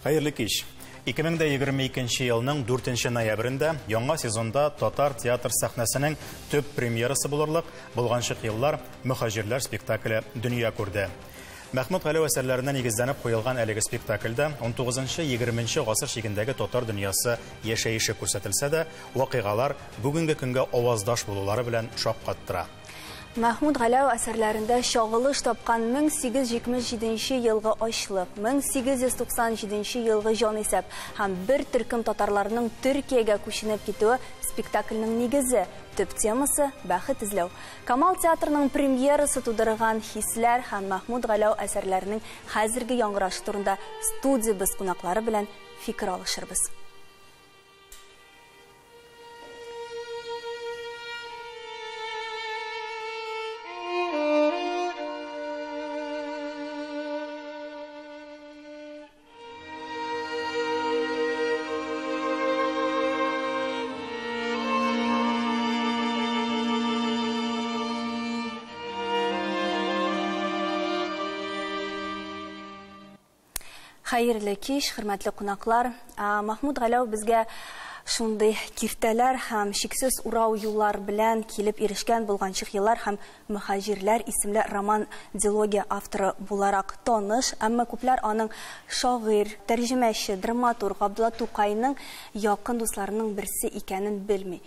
Хәерле кич. 2022 елның 4 ноябрендә яңа сезонда татар театр сәхнәсенең төп премьерасы булырлык Болганчык еллар мөхаҗирләр спектакле дөнья күрде. Мәхмүт Галәү әсәрләренә нигезләнеп куелган әлеге спектакльдә 19-20 гасыр чигендәге татар дөньясы яшәеше күрсәтелсә дә, вакыйгалар бүгенге көнгә аваздаш булулары белән шаккаттыра. Мәхмүт Галәү әсәрләрендә чагылыш тапкан 1877 елгы ачлык, 1897 елгы җанисәп һәм бер төркем татарларның Төркиягә күченеп китүе спектакльнең нигезе, төп темасы бәхет эзләү. Камал театрының премьерасы тудырган хисләр һәм Мәхмүт Галәү әсәрләренең хәзерге яңгырашы турында студиябез кунаклары белән фикер алышырбыз. Хәерле кич, хөрмәтле кунаклар. Мәхмүт Галәү безгә шундый киртәләр һәм шиксез урау юллар белән килеп ирешкән Болганчык еллар һәм мөхаҗирләр исемле роман-дилогия авторы буларак таныш, әмма күпләр аның шагыйрь, тәрҗемәче, драматург Габдулла Тукайның якын дусларының берсе икәнен белми.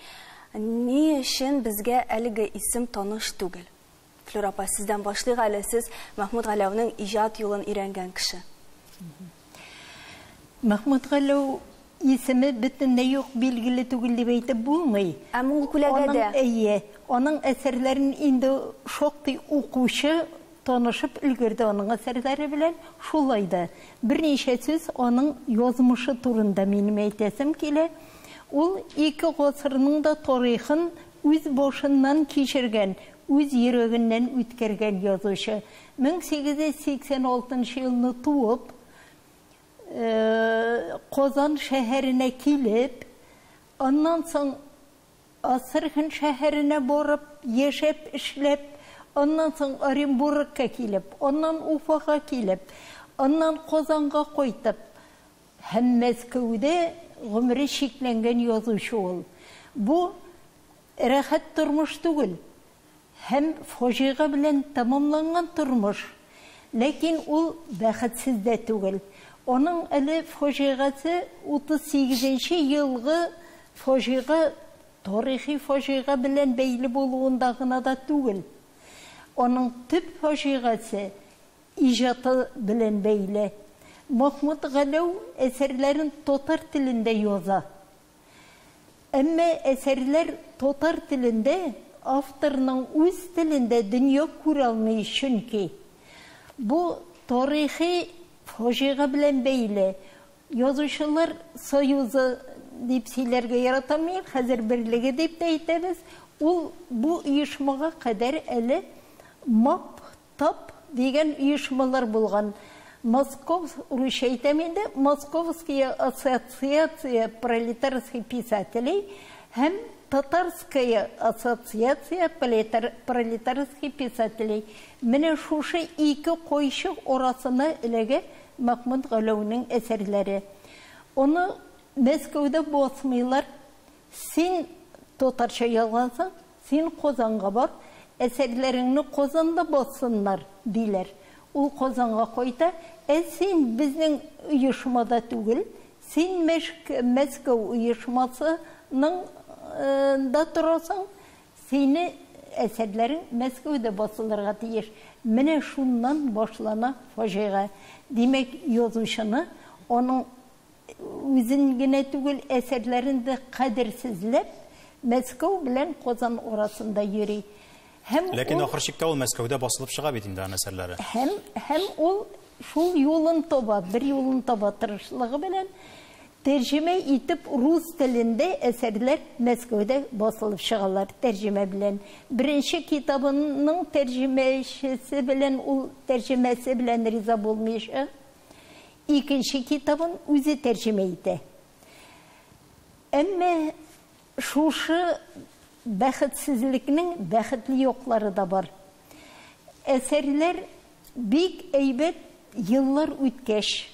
Ни өчен безгә әлеге исем таныш түгел? Флюра апа, сездән башлыйк әле, сез Мәхмүт Галәүнең иҗат юлын өйрәнгән кеше. Мәхмүт Галәү исеме бөтенләй юк билгеле түгел дип әйтеп булмый. Әмма ул күләгәдә. Әйе, аның әсәрләрен инде шактый укучы танышып өлгерде аның әсәрләре белән. Шулай да берничә сүз аның язмышы турында минем әйтәсем килә. Ул ике гасырның да тарихын үз башыннан кичергән, үз йөрәгеннән үткәргән язучы. 1886 елны туып, Казан шәһәренә килеп, аннан соң Астрахань шәһәренә барып, яшәп, эшләп, аннан соң Оренбургка килеп, аннан Уфага килеп, аннан Казанга кайтып һәм Мәскәүдә гомере чикләнгән язучы ул. Бу рәхәт тормыш түгел һәм фаҗига белән тәмамланган тормыш. Ләкин ул бәхетсез дә түгел. Аның әле фаҗигасе 38 елгы фаҗига, тарихи фаҗига белән бәйле булуында гына да түгел. Аның төп фаҗигасе иҗаты белән бәйле. Мәхмүт Галәү әсәрләрен татар телендә яза. Әмма әсәрләр татар телендә, авторның үз телендә дөнья күрә алмый, чөнки бу тарихи фаҗига белән бәйле. Язучылар союзы дип сөйләргә яратам мин, хәзер берлеге дип тә әйтәбез. Ул бу оешмага кадәр әле МАП, ТАП дигән оешмалар булган. Москов, русча әйтәм инде, Московская ассоциация пролетарских писателей һәм Татарская ассоциация пролетарских писателей. Менә шушы ике кайчык арасына эләгә Мәхмүт Галәүнең әсәрләре. Аны Мәскәүдә басмыйлар. Син татарча язгансың, син Казанга бар, әсәрләреңне Казанда бассыннар, диләр. Ул Казанга кайта, ә син безнең оешмада түгел, син Мәскәү оешмасының да торасың, сине әсәрләрең Мәскәүдә басылырга тиеш. Менә шуннан башлана фаҗига. Димәк, язучыны аның үзен генә түгел, әсәрләрен дә кадерсезләп, Мәскәү белән Казан арасында йөри. Һәм ләкин ахыр чиктә ул Мәскәүдә басылып чыга бит инде аның әсәрләре. Һәм ул шул юлын таба, бер юлын таба тырышлыгы белән тәрҗемә итеп рус телендә әсәрләр Мәскәүдә басылып чыгалар тәрҗемә белән. Беренче китабының тәрҗемәчесе белән ул тәрҗемәсе белән риза булмыйча, икенче китабын үзе тәрҗемә итә. Әмма шушы бәхетсезлекнең бәхетле яклары да бар. Әсәрләр бик әйбәт еллар үткәч,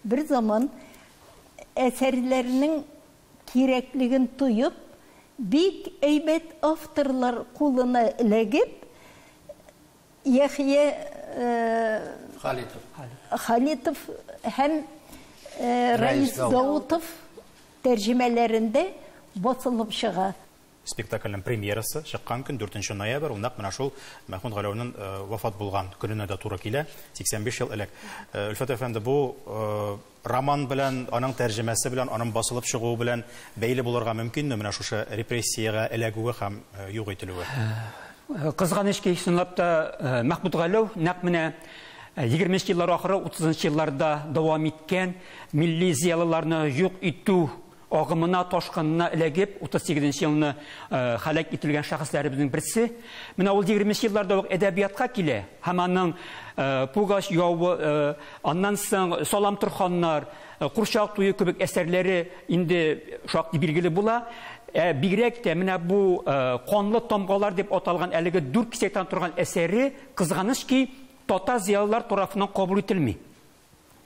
Бер заман әсәрләренең кирәклеген тоеп, бик әйбәт авторлар кулына эләгеп, Яхъя Халитов. Халитов һәм Раис Даутов тәрҗемәләрендә басылып чыга. Спектакльнең премьерасы чыккан көн 4 ноябрь, ул нәкъ менә шул Мәхмүт Галәүнең вафат булган көненә дә туры килә, 85 ел элек. Өлфәт әфәнде, бу роман белән, аның тәрҗемәсе белән, аның басылып чыгуы белән бәйле булырга мөмкинме менә шушы репрессиягә эләгүе һәм юк ителүе? Кызганыч ки, чынлап та Мәхмүт Галәү нәкъ менә 20 еллар ахыры 30 елларда дәвам иткән милли зыялыларны юк итү агымына, ташкынына эләгеп, 38 елны һәлак ителгән шәхесләребезнең берсе. Менә ул 20 елларда ук әдәбиятка килә һәм аның Пугач явы, аннан соң Салам Торханнар, Курчак туе кебек әсәрләре инде шактый билгеле була. Бигрәк тә менә бу канлы тамгалар дип аталган әлеге 4 кисәктән торган әсәре, кызганыч ки, татар зыялылар тарафыннан кабул ителми.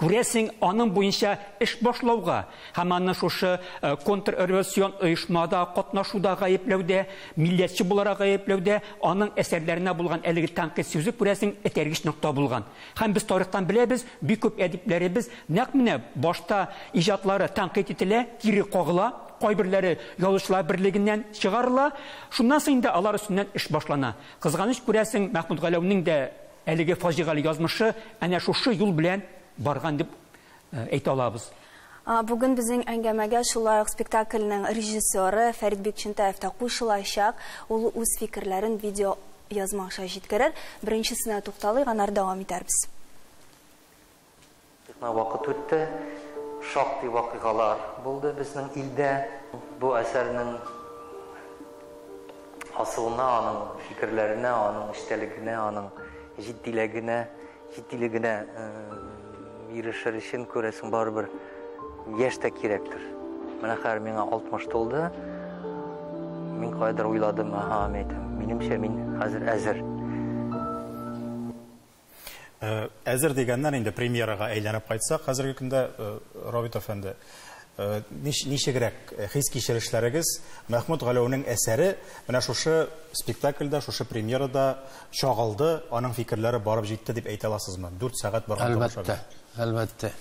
Күрәсең, аның буенча эш башлауга һәм аны шушы контрреволюцион оешмада катнашуда гаепләүдә, милләтче буларак гаепләүдә, аның әсәрләренә булган әлеге тәнкыйть сүзе, күрәсең, этәргеч нокта булган. Һәм без тарихтан беләбез, бик күп әдипләребез нәкъ менә башта иҗатлары тәнкыйть ителә, кире кагыла, кайберләре язучылар берлегеннән чыгарыла, шуннан соң инде алар өстеннән эш башлана. Кызганыч, күрәсең, Мәхмүт Галәүнең дә әлеге фаҗигале язмышы әнә шушы юл белән барган дип әйтә алабыз. Бүген безнең әңгәмәгә шулай ук спектакльнең режиссеры Фәрит Бикчәнтаев та кушылачак. Ул үз фикерләрен видео язма аша җиткерер. Беренчесенә тукталыйк, аннары дәвам итәрбез. Вакыт үтте, шактый вакыйгалар булды безнең илдә. Бу әсәрнең асылына, аның фикерләренә, аның эчтәлегенә, аның җитдилегенә ирешер өчен, күрәсең, барыбер яшь тә кирәктер. Менә хәзер миңа 60 тулды. Мин кайдыр уйладым, аһа, мин әйтәм, минемчә, мин хәзер әзер. Әзер дигәннән инде премьерага әйләнеп кайтсак, хәзерге көндә, Равит әфәнде, ничегрәк хис кичерешләрегез Мәхмүт Галәүнең әсәре менә шушы спектакльдә, шушы премьерада чагылды, аның фикерләре барып җитте дип әйтә аласызмы? 4 сәгать барган Әлбәттә, әлбәттә.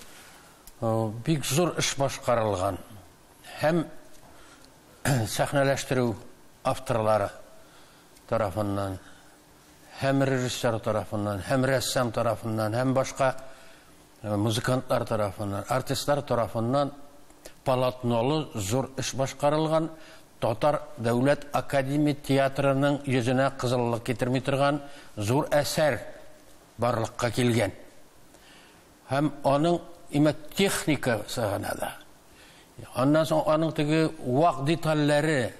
Бик зур эш башкарылган. Һәм сәхнәләштерү авторлары тарафыннан, һәм режиссер тарафыннан, һәм рәссам тарафыннан, һәм башка музыкантлар тарафыннан, артистлар тарафыннан полотнолы зур эш башкарылган. Татар дәүләт академия театрының йөзенә кызыллык китерми торган зур әсәр барлыкка килгән. Һәм аның имә техникасы гына да. Аннан соң аның теге вак детальләре,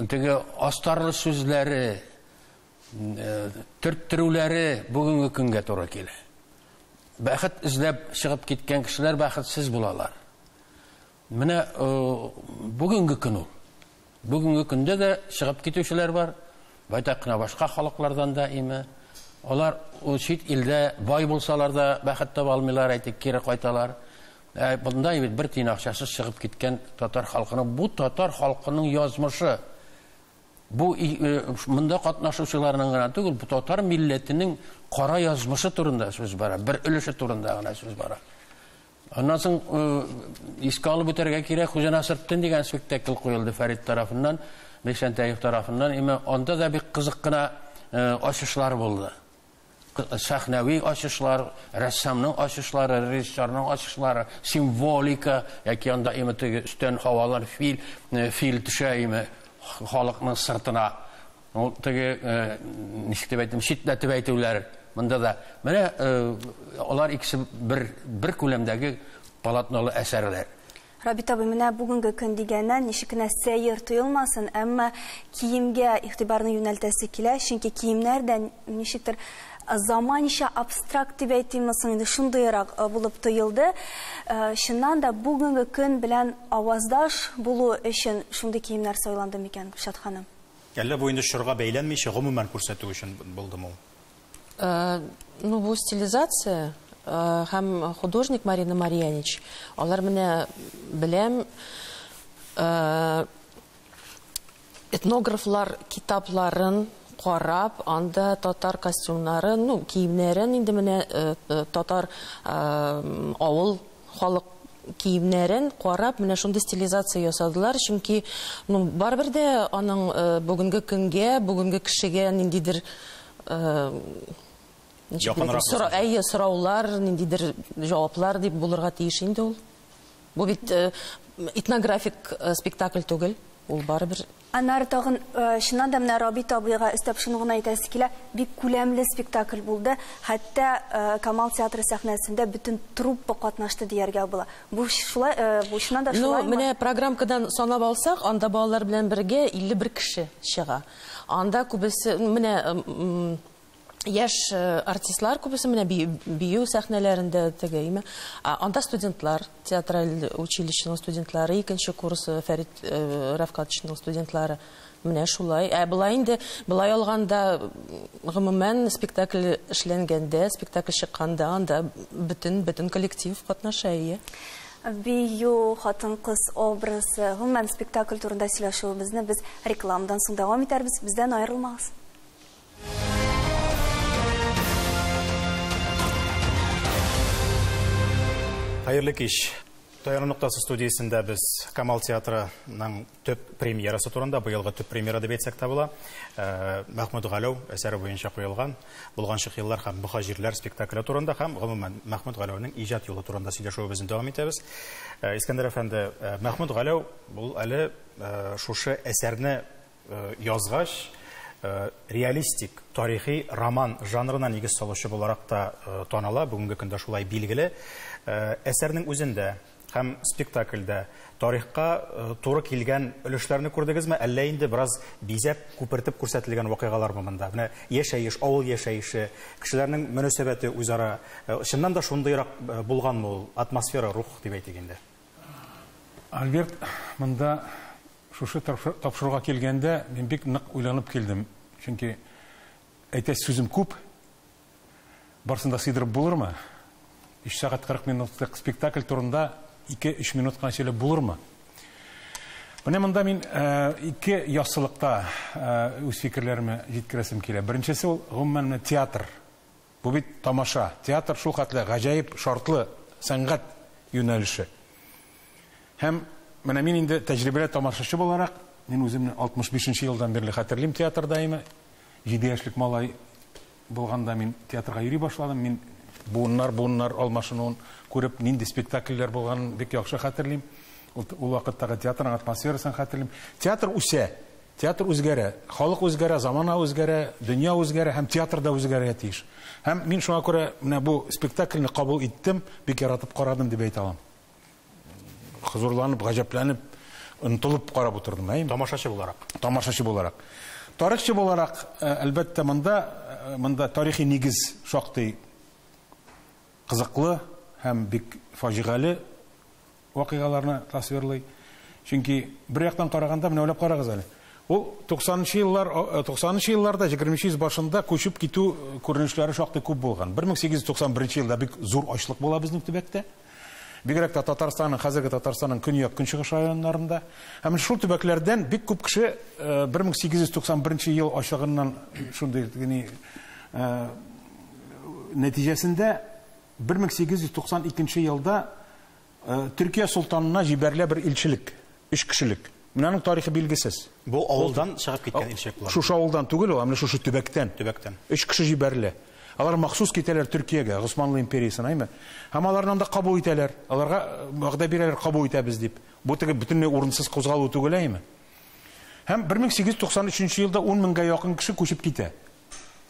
теге астарлы сүзләре, төрттерүләре бүгенге көнгә туры килә. Бәхет эзләп чыгып киткән кешеләр бәхетсез булалар. Менә бүгенге көн ул. Бүгенге көндә дә чыгып китүчеләр бар. Байтак кына башка халыклардан да име. Алар чит илдә бай булсалар да бәхет таба алмыйлар, әйтик, кире кайталар. Бунда бит бер тиен акчасыз чыгып киткән татар халкының, бу татар халкының язмышы. Бу монда катнашучыларның гына түгел, бу татар милләтенең кара язмышы турында сүз бара, бер өлеше турында гына сүз бара. Аннан соң искә алып үтәргә кирәк, Хуҗа Насретдин дигән спектакль куелды Фәрит тарафыннан, Бикчәнтәев тарафыннан. Имә анда да бик кызык кына ачышлар булды. Сәхнәви ачышлар, рәссамның ачышлары, режиссерның ачышлары, символика, яки анда имә теге өстән һавалар, фил төшә имә халыкның сыртына. Ул теге ничек дип әйтим, читләтеп әйтүләр монда да. Менә алар икесе бер күләмдәге полотнолы әсәрләр. Рабит абый, менә бүгенге көн дигәннән ничек кенә сәер тоелмасын, әмма киемгә игътибарны юнәлтәсе килә, чөнки киемнәр дә ничектер заманча абстракт дип әйтимме соң инде, шундыйрак булып тоелды. Чыннан да бүгенге көн белән аваздаш булу өчен шундый киемнәр сайланды микән, Гөлшат ханым? Әллә бу инде чорга бәйләнмичә гомумән күрсәтү өчен булдымы ул? Ну, бу стилизация, һәм художник Марина Марьянич. Алар менә беләм этнографлар китапларын карап, анда татар костюмнарын, ну, киемнәрен инде менә татар авыл халык киемнәрен карап, менә шундый стилизация ясадылар, чөнки, ну, барыбер дә аның бүгенге көнгә, бүгенге кешегә ниндидер әйе, сораулар, ниндидер җаваплар дип булырга тиеш инде ул. Бу бит этнографик спектакль түгел, ул барыбер. Аннары тагын чыннан да менә Рабит абыйга өстәп шуны гына әйтәсе килә, бик күләмле спектакль булды. Хәтта Камал театры сәхнәсендә бөтен труппа катнашты дияргә була. Бу шулай, бу чыннан да шулаймы? Ну, менә программкадан санап алсак, анда балалар белән бергә 51 кеше чыга. Анда күбесе менә яшь артистлар күбесе менә бию сәхнәләрендә теге, име. Анда студентлар, театраль училищеның студентлары, икенче курс Фәрит Рафкатовичның студентлары. Менә шулай. Ә былай инде, былай алганда, гомумән спектакль эшләнгәндә, спектакль чыкканда, анда бөтен коллектив катнаша, ие. Бию, хатын-кыз образы, гомумән спектакль турында сөйләшүебезне без рекламадан соң дәвам итәрбез. Бездән аерылмагыз. Хәерле кич. Таяну ноктасы студиясендә без Камал театрының төп премьерасы турында, быелгы төп премьера дип әйтсәк тә була. Мәхмүт Галәү әсәре буенча куелган Булганчык еллар һәм мөхаҗирләр спектакле турында һәм гомумән Мәхмүт Галәүнең иҗат юлы турында сөйләшүебезне дәвам итәбез. Искәндәр әфәнде, Мәхмүт Галәү бул әле шушы әсәрне язгач, реалистик тарихи роман жанрына нигез салучы буларак та таныла, бүгенге көндә шулай билгеле. Әсәрнең үзендә һәм спектакльдә тарихка туры килгән өлешләрне күрдегезме, әллә инде бераз бизәп, күпертеп күрсәтелгән вакыйгалармы монда? Менә яшәеш, авыл яшәеше, кешеләрнең мөнәсәбәте үзара чыннан да шундыйрак булганмы ул атмосфера, рух дип әйтик инде? Альберт, монда шушы тапшыруга килгәндә мин бик нык уйланып килдем. Чөнки әйтәсе сүзем күп, барысын да сыйдырып булырмы? 3 сәгать 40 минутлык спектакль турында 2-3 минут кына сөйләп булырмы? Менә монда мин ике яссылыкта үз фикерләремне җиткерәсем килә. Беренчесе ул гомумән театр. Бу бит тамаша. Театр шул хәтле гаҗәеп шартлы сәнгать юнәлеше. Һәм менә мин инде тәҗрибәле тамашачы буларак, мин үземне 65 елдан бирле хәтерлим театрда име. 7 яшьлек малай булганда мин театрга йөри башладым. Мин буыннар алмашынуын күреп, нинди спектакльләр булганын бик яхшы хәтерлим. Ул вакыттагы театрның атмосферасын хәтерлим. Театр үсә, театр үзгәрә, халык үзгәрә, замана үзгәрә, дөнья үзгәрә һәм театр да үзгәрергә тиеш. Һәм мин шуңа күрә менә бу спектакльне кабул иттем, бик яратып карадым дип әйтә алам. Хозурланып, гаҗәпләнеп, онытылып карап утырдым, әйме? Тамашачы буларак. Тамашачы буларак. Тарихчы буларак, әлбәттә, монда тарихи нигез шактый кызыклы һәм бик фаҗигале вакыйгаларны тасвирлый. Чөнки бер яктан караганда, менә уйлап карагыз әле. Ул 90-нчы елларда, 20-нче йөз башында күчеп китү күренешләре шактый күп булган. 1891 елда бик зур ачлык була безнең төбәктә. Бигрәк тә Татарстанның, хәзерге Татарстанның көньяк-көнчыгыш районнарында. Һәм шул төбәкләрдән бик күп кеше 1891 ел ачлыгыннан шундый нәтиҗәсендә 1892 елда Төркия солтанына җибәрелә бер илчелек, 3 кешелек. Менә аның тарихы билгесез. Бу авылдан чыгып киткән илчелек булар. Шушы авылдан түгел ул, менә шушы төбәктән. Төбәктән. 3 кеше җибәрелә. Алар махсус китәләр Төркиягә, Госманлы империясенә, әйме? Һәм аларны анда кабул итәләр. Аларга вәгъдә бирәләр, кабул итәбез дип. Бу теге бөтенләй урынсыз кузгалу түгел, әйме? Һәм 1893 елда 10 меңгә якын кеше күчеп китә.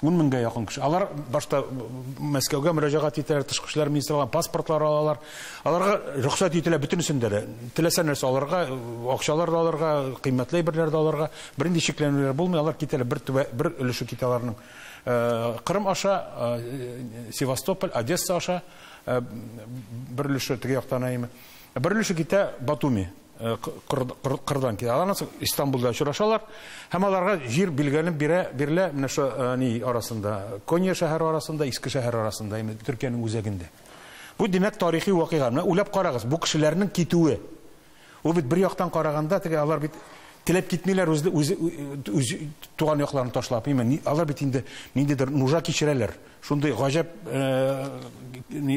10 меңгә якын кеше. Алар башта Мәскәүгә мөрәҗәгать итәләр, тышкы эшләр министрлыгына паспортлар алалар. Аларга рөхсәт ителә бөтенесендә дә. Теләсә нәрсә аларга, акчалар да аларга, кыйммәтле әйберләр дә аларга, бернинди чикләнүләр булмый, алар китәләр, бер өлеше китә аларның. Кырым аша, Севастополь, Одесса аша, бер өлеше теге яктан әйме. Бер өлеше китә Батуми. Кырдан китә. Алар nasıl Истанбулда очрашалар һәм аларга җир билгеләнеп бирелә менә шу ни арасында, Конья шәһәре арасында, Иске шәһәр арасында, Төркиянең үзәгендә. Бу димәк тарихи вакыйга. Менә уйлап карагыз, бу кешеләрнең китүе. Ул бит бер яктан караганда теге алар бит теләп китмиләр үз үз туган якларын ташлап, әйме? Алар бит инде ниндидер нужа кичерәләр. Шундый гаҗәп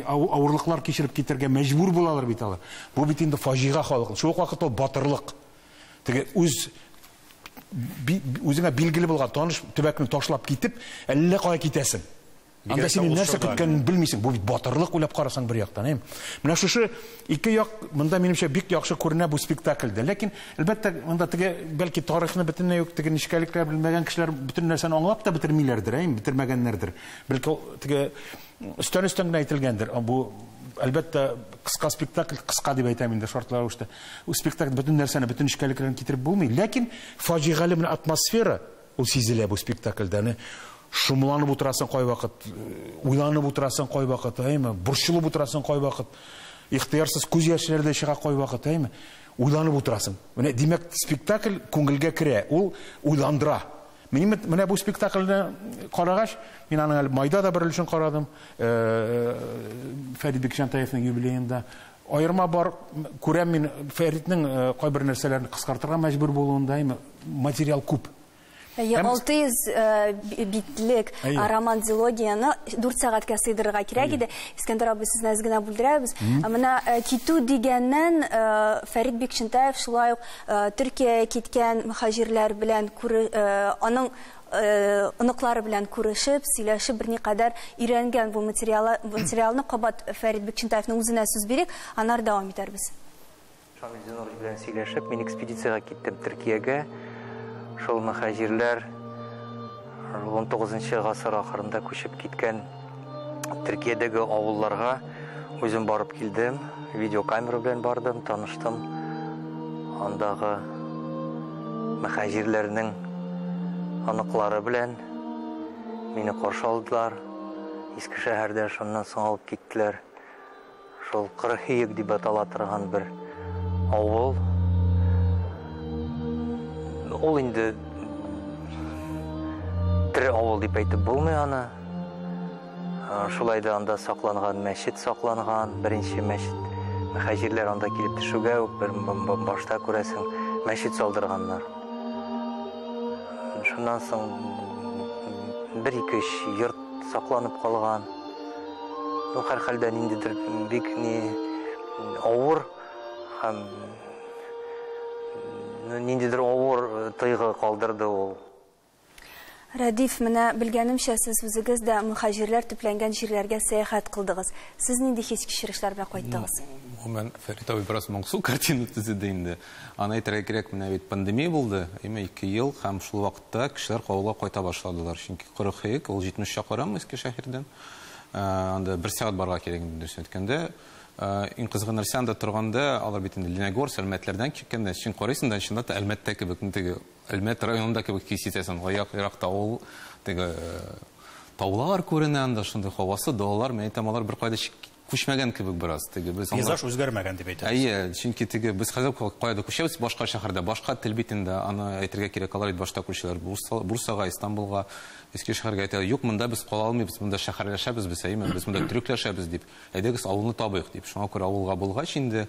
авырлыклар кичереп китәргә мәҗбүр булалар бит алар. Бу бит инде фаҗига халык. Шул ук вакытта батырлык. Теге үз үзеңә билгеле булган таныш төбәкне ташлап китеп, әллә кая китәсең. Анда синең нәрсә көткәнен белмисең. Бу бит батырлык уйлап карасаң бер яктан, әйме? Менә шушы ике як монда минемчә бик яхшы күренә бу спектакльдә. Ләкин әлбәттә монда теге бәлки тарихны бөтенләй үк теге нечкәлекләр белмәгән кешеләр бөтен нәрсәне аңлап та бетермиләрдер, әйме? Бетермәгәннәрдер. Бәлки теге өстән-өстән генә әйтелгәндер. Бу әлбәттә кыска спектакль, кыска дип әйтәм инде шартлы рәвештә. Бу спектакль бөтен нәрсәне, бөтен нечкәлекләрен китереп булмый. Ләкин фаҗигале менә атмосфера ул сизелә бу спектакльдә. Шомланып утырасың кайвакыт, уйланып утырасың кайвакыт, әйме? Борчылып утырасың кайвакыт, ихтыярсыз күз яшьләре дә чыга кайвакыт, әйме? Уйланып утырасың. Менә димәк спектакль күңелгә керә, ул уйландыра. Мин менә бу спектакльне карагач, мин аның әле майда да бер өлешен карадым, Фәрит Бикчәнтаевның юбилеенда. Аерма бар, күрәм мин Фәритнең кайбер нәрсәләрен кыскартырга мәҗбүр булуында, әйме? Материал күп. 600 битлек роман дилогияны 4 сәгатькә сыйдырырга кирәк иде. Искәндәр абый, сезне әз генә бүлдерәбез. Менә китү дигәннән Фәрит Бикчәнтаев шулай ук Төркиягә киткән мөхаҗирләр белән аның оныклары белән күрешеп, сөйләшеп берникадәр өйрәнгән бу материалны кабат Фәрит Бикчәнтаевның үзенә сүз бирик, аннары дәвам итәрбез. Шамил Зинурович белән сөйләшеп, мин экспедициягә киттем Төркиягә. Шул мөхаҗирләр 19 гасыр ахырында күчеп киткән Төркиядәге авылларга үзем барып килдем, видеокамера белән бардым, таныштым. Андагы мөхаҗирләрнең оныклары белән мине каршы алдылар. Иске шәһәрдә шуннан соң алып киттеләр. Шул Кырык дип атала торган бер авыл. Ул инде тере авыл дип әйтеп булмый аны. Шулай да анда сакланган мәчет сакланган, беренче мәчет. Мөхаҗирләр анда килеп төшүгә үк бер башта күрәсең мәчет салдырганнар. Шуннан соң бер-ике-өч йорт сакланып калган. Ну, һәрхәлдә ниндидер бик ни авыр һәм ниндидер авыр тойгы калдырды ул. Рәдиф, менә белгәнемчә, сез үзегез дә мөхаҗирләр төпләнгән җирләргә сәяхәт кылдыгыз. Сез нинди хис-кичерешләр белән кайттыгыз? Гомумән, Фәрит абый бераз моңсу картина төзеде инде. Аны әйтергә кирәк, менә бит пандемия булды, әмма 2 ел һәм шул вакытта кешеләр авылга кайта башладылар. Чөнки 42, ул 70 чакрым Иске шәһәрдән. Анда бер сәгать барырга кирәк инде, дөресен әйткәндә. Иң кызыгы нәрсә, анда торганда, алар бит инде Лениногорск, Әлмәтләрдән киткәндә, син карыйсың да, чынлап та Әлмәттә кебек, теге Әлмәт районында кебек хис итәсең. Аяк еракта ул теге таулар күренә, анда шундый һавасы, далалар, мин әйтәм, алар бер кайда күчмәгән кебек бераз. Теге без аңлап Пейзаж үзгәрмәгән дип әйтәбез. Әйе, чөнки теге без хәзер кайда күчәбез, башка шәһәрдә, башка тел бит инде, аны әйтергә кирәк, алар бит башта күчәләр Бурсага, Истанбулга, Иске шәһәргә әйтәләр, юк, монда без кала алмыйбыз, монда шәһәрләшәбез без, әйеме, без монда төрекләшәбез дип. Әйдәгез авылны табыйк дип. Шуңа күрә авылга булгач инде,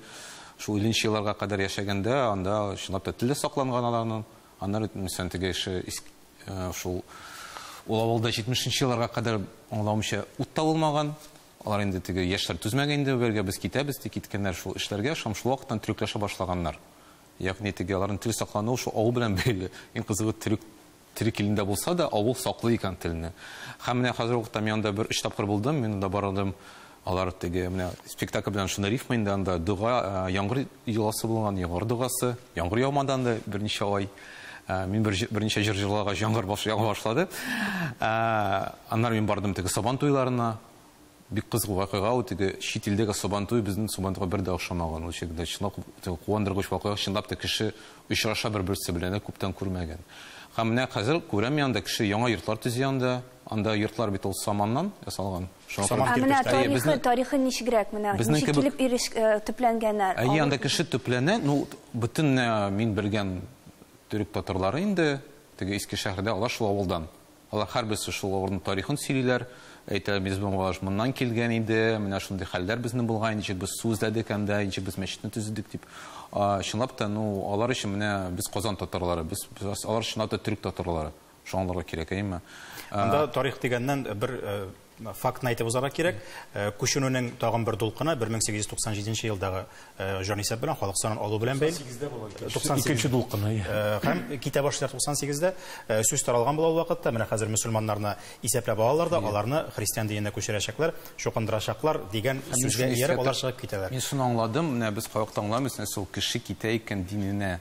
шул 50 елларга кадәр яшәгәндә, анда чынлап та теле сакланган аларның. Аннары, мәсәлән, теге эше, шул ул авылда 70 елларга кадәр аңлавымча ут та булмаган. Алар инде теге яшьләр түзмәгән инде, бергә без китәбез дип киткәннәр шул эшләргә, һәм шул вакыттан төрекләшә башлаганнар. Ягъни теге аларның тел саклануы шул авыл белән бәйле. Иң кызыгы төрек илендә булса да, авыл саклый икән телне. Һәм менә хәзер вакытта мин анда бер 3 тапкыр булдым, мин анда бардым. Алар теге менә спектакль белән шуны рифма инде анда дога, яңгыр йоласы булган, яңгыр догасы, яңгыр яумады анда берничә ай. Мин берничә җыр җырлагач яңгыр ява башлады. Аннары мин бардым теге Сабан туйларына. Бик кызык вакыйга ул, теге чит илдәге Сабан туй безнең Сабан туйга бер дә охшамаган. Ул чегедә чынлап теге куандыргыч вакыйга, чынлап та кеше очраша бер-берсе белән, күптән күрмәгән. Һәм менә хәзер күрәм янда кеше яңа йортлар төзи анда. Анда йортлар бит ул саманнан ясалган. Шуңа Саман күрә Ә менә кирпеч. Әйе, тарихы ничегрәк, менә безнең ничек кебек килеп төпләнгәннәр? Әйе, анда кеше төпләнә. Ну, бөтен мин белгән төрек татарлары инде, теге Иске шәһәрдә, алар шул авылдан. Алар һәрберсе шул авылның тарихын сөйлиләр. Әйтә, без моннан килгән иде, менә шундый хәлләр безнең булган, ничек без су эзләдек анда, ничек без мәчетне төзедек дип. Чынлап та, ну, алар өчен менә без Казан татарлары, без алар чынлап та төрек татарлары. Шуны аңларга кирәк, әйеме? Анда тарих дигәннән бер фактны әйтеп узарга кирәк. Күченүнең тагын бер дулкыны 1897 елдагы җанисәп белән халык санын алу белән бәйле. 98-дә була. Икенче дулкыны. Һәм китә башлыйлар 98-дә. Сүз таралган була ул вакытта. Менә хәзер мөселманнарны исәпләп алалар да, аларны христиан диненә күчерәчәкләр, чукындырачаклар дигән сүзгә ияреп алар чыгып китәләр. Мин шуны аңладым, менә без кайвакытта аңламыйбыз, нәрсә ул кеше китә икән диненә.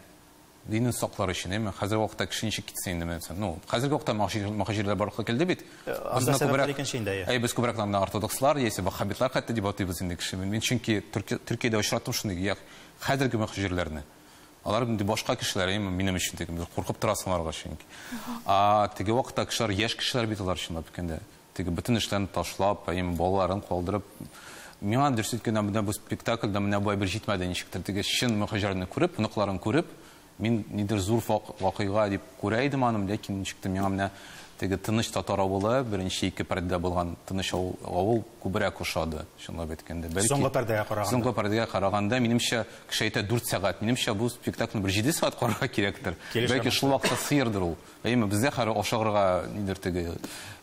Динен саклар өчен, әйме? Хәзерге вакытта кеше ничек китсен инде, мәсәлән? Ну, хәзерге вакытта мөхаҗирләр барлыкка килде бит. Анда сәбәпләр икенче инде, әйе. Әй, без күбрәк анда ортодокслар, яисә ваххабитлар хәтта дип атыйбыз инде кеше. Мин чөнки Төркиядә очраттым шундый, як хәзерге мөхаҗирләрне. Алар инде башка кешеләр, әйме, минем өчен теге, куркып торасың аларга чөнки. А теге вакытта кешеләр, яшь кешеләр бит алар чынлап әйткәндә. Теге бөтен эшләрен ташлап, әйме, балаларын калдырып. Миңа дөрес әйткәндә, менә бу спектакльдә менә бу әйбер җитмәде ничектер. Теге чын мөхаҗирләрне күреп, оныкларын күреп, мин нидер зур вакыйга дип күрә идем аны, ләкин ничектер миңа менә теге тыныч татар авылы, беренче ике пәрдәдә булган тыныч авыл күбрәк ошады, чынлап әйткәндә. Бәлки соңгы пәрдәгә караганда. Соңгы пәрдәгә караганда, минемчә, кеше әйтә 4 сәгать. Минемчә, бу спектакльне бер 7 сәгать карарга кирәктер. Бәлки шул вакытта сыердыр ул. Әйеме, бездә хәзер ашыгырга нидер теге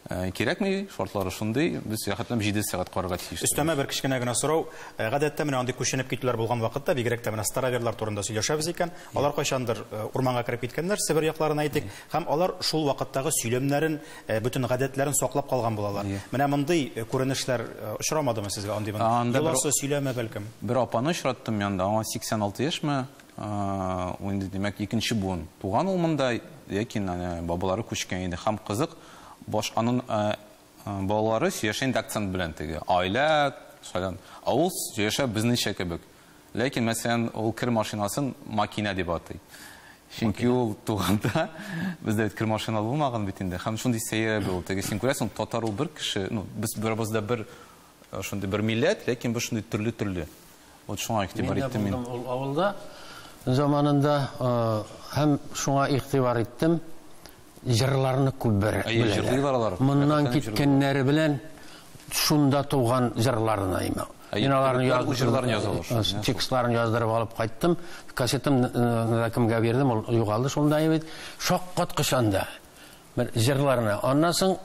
кирәкми, шартлары шундый, без рәхәтләнеп 7 сәгать карарга тиеш. Өстәмә бер кечкенә генә сорау. Гадәттә менә андый күченеп китүләр булган вакытта, бигрәк тә менә староверлар турында сөйләшәбез икән, алар кайчандыр урманга кереп киткәннәр, Себер якларына әйтик, һәм алар шул вакыттагы сөйләмнәрен, бөтен гадәтләрен саклап калган булалар. Менә мондый күренешләр очрамадымы сезгә андый мондый? Йоласы, сөйләме бәлкем? Бер апаны очраттым янда, аңа 86 яшьме? Ул инде, димәк, икенче буын туган ул монда, ләкин бабалары күчкән иде. Һәм кызык, баш аның балалары сөйләшә инде акцент белән теге. Аилә, шайдан. Ә ул сөйләшә безнеңчә кебек. Ләкин, мәсәлән, ул кер машинасын макина дип атый. Чөнки ул туганда бездә бит кер машина булмаган бит инде. Һәм шундый сәер ул. Теге син күрәсең, татар ул бер кеше, ну, без беребез дә бер шундый бер милләт, ләкин без шундый төрле-төрле. Вот шуңа игътибар иттем мин. Мин дә булдым ул авылда заманында, һәм шуңа игътибар иттем. Җырларны күп беләләр. Моннан киткәннәре белән шунда туган җырларны имә. Мин аларны яздырып, текстларын яздырып алып кайттым. Кассетамны да кемгә бирдем, ул югалды шунда бит. Шаккаткыч анда бер җырларны. Аннан соң